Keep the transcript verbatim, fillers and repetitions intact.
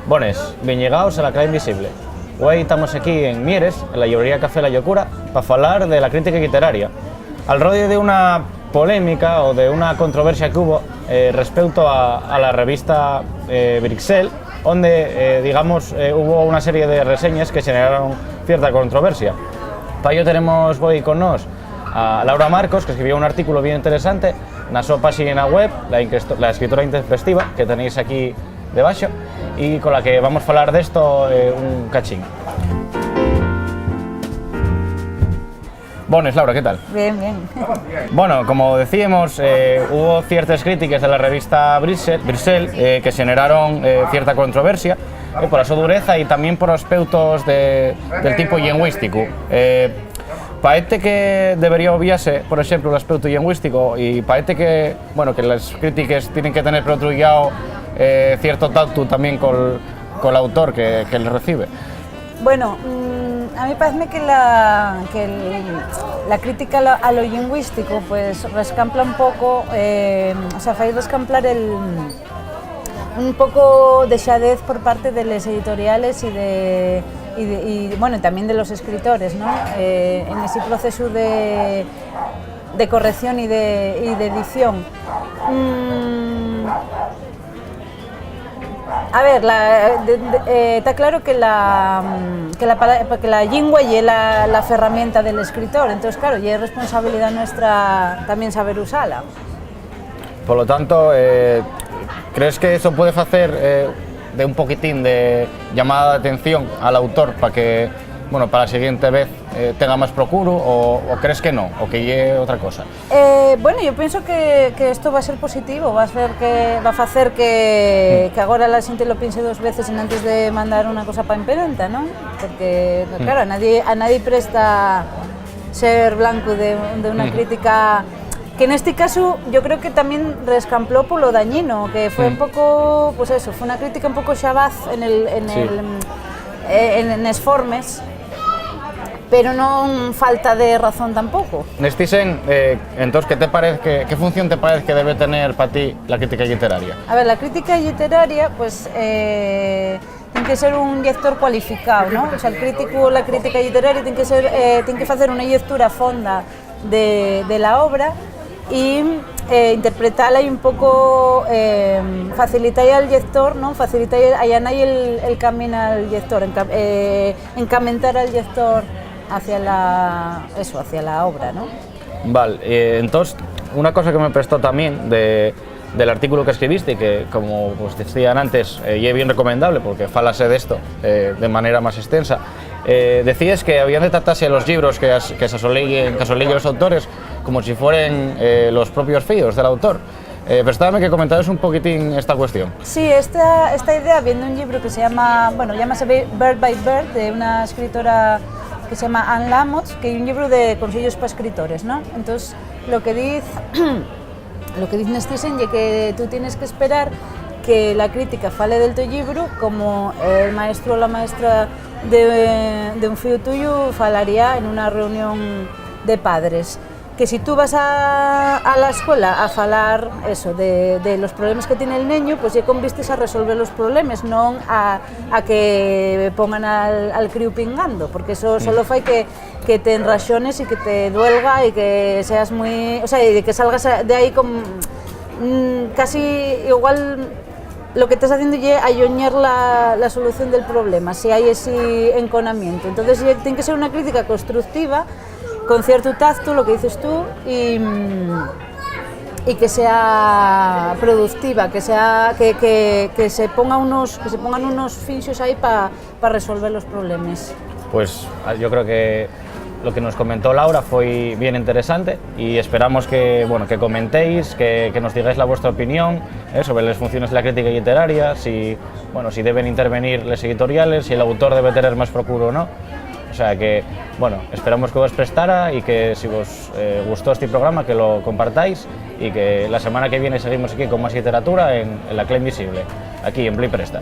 Bones, bien llegaos a La Cla Invisible. Güei tamos aquí en Mieres, en la llibrería Café La Llocura, pa falar de la crítica lliteraria. Al rodiu d'una polémica o d'una controversia que hubo, eh, respeuto a, a la revista, eh, Brixel, onde, eh, digamos, eh, hubo una serie de reseñes que xeneraron cierta controversia. Pa ello tenemos güei con nós a Laura Marcos, que escribió un artículo bien interesante na so páxina web, La Inquesto-, La Escritora Intempestiva, que tenéis aquí debaxo, y con la que vamos falar d'esto, eh, un cachín. Bones, Laura, ¿qué tal? Bien, bien. Bueno, como decíamos, eh, hubo ciertes crítiques de la revista Brixel, Brixel, eh, que xeneraron, eh, cierta controversia, eh, pola so dureza y tamién por aspeutos de, del tipo llingüísticu. Eh, paete que debería obviase, por exemplu, l'aspeutu llingüístico, y paete que, bueno, que les crítiques tienen que tener, por otru llao, eh, cierto tactu tamién col, col autor que, que les recibe. Bueno, mm, a mí paezme que la, que el, la crítica a lo, a lo llingüístico, pues, rescampla un poco, eh, o sea, fai rescamplar el, un poco de xadez por parte de les editoriales y de, y de, y, bueno, y también de los escritores, ¿no? Eh, en ese proceso de, de corrección y de, y de edición. Mm, a ver, la, de, de, eh, ta claro que la, mm, que la pala-, que la llingua ye la, la ferramienta del escritor, entonces, claro, ye responsabilidad nuestra también saber usala. Polo tanto, eh, ¿crees que eso puede facer, eh, de un poquitín de llamada de atención al autor pa que, bueno, pa la siguiente vez, eh, tenga más procuru, o, o crees que no, o que ye otra cosa? Eh, bueno, yo pienso que, que esto va a ser positivo, va a ser que, va a facer que, que agora la xente lo piense dos veces enantes de mandar una cosa pa imprenta, ¿no? Porque, claro, a nadie, a nadie presta ser blanco de, de una crítica que en este caso yo creo que también rescampló por lo dañino, que fue un poco, pues eso, fue una crítica un poco xabaz en el, en el, eh, en, en les formes, pero no falta de razón tampoco. Nesti sen, eh, entós, ¿qué te parez que, qué función te parez que debe tener pa ti la crítica lliteraria? A ver, la crítica lliteraria, pues, eh, tien que ser un llector cualificao, ¿no? O sea, el crítico, la crítica lliteraria tien que ser, eh, tien que facer una llectura fonda de, de la obra y, eh, interpretala y un poco, eh, facilitar al llector, ¿no? Facilitar, allanar el, el camino al llector, enca-, eh, encamentar al llector hacia la, eso, hacia la obra, ¿no? Val, eh, entós, una cosa que me prestó tamién de, del artículo que escribiste, que, como vos decían antes, eh, ye bien recomendable porque fálase d'esto, eh, de manera más extensa, eh, decíes que habían de tratase los llibros que as-, que s'asoleyen, que asoleyen los autores como si fueren, eh, los propios fíos del autor. Eh, prestábame que comentares un poquitín esta cuestión. Sí, esta, esta idea viene d'un llibru que se llama, bueno, llámase Bi-, Bird by Bird, de una escritora que se llama Anne Lamothe, que ye un llibru de conseyos pa escritores, ¿no? Entonces, lo que diz, lo que diz nesti sen ye que tú tienes que esperar que la crítica fale del to llibru como el maestru o la maestra de, de un fíu tuyu falaría en una reunión de padres. Que si tú vas a, a la escuela a falar eso, de, de los problemes que tiene el neñu, pues ye con vistes a resolver los problemes, non a, a que pongan al, al críu pingando, porque eso solo fai que, que te enraxones y que te duelga y que seas muy, o sea, y que salgas a-, de ahí con, mm, casi igual lo que estás haciendo ye ayoñar la, la solución del problema, si hai ese enconamiento. Entonces, ye, tien que ser una crítica constructiva, con cierto tacto, lo que dices tú, y, mm, y que sea productiva, que sea, que, que, que se ponga unos, que se pongan unos finxos ahí pa, pa resolver los problemes. Pues, ah, yo creo que lo que nos comentó Laura foi bien interesante y esperamos que, bueno, que comentéis, que, que nos digáis la vuestra opinión, eh, sobre les funciones de la crítica lliteraria, si, bueno, si deben intervenir les editoriales, si el autor debe tener más procuro o no. O sea que, bueno, esperamos que vos prestara y que si vos, eh, gustó este programa, que lo compartáis y que la semana que viene seguimos aquí con más literatura en, en La Cla Invisible, aquí en Play Presta.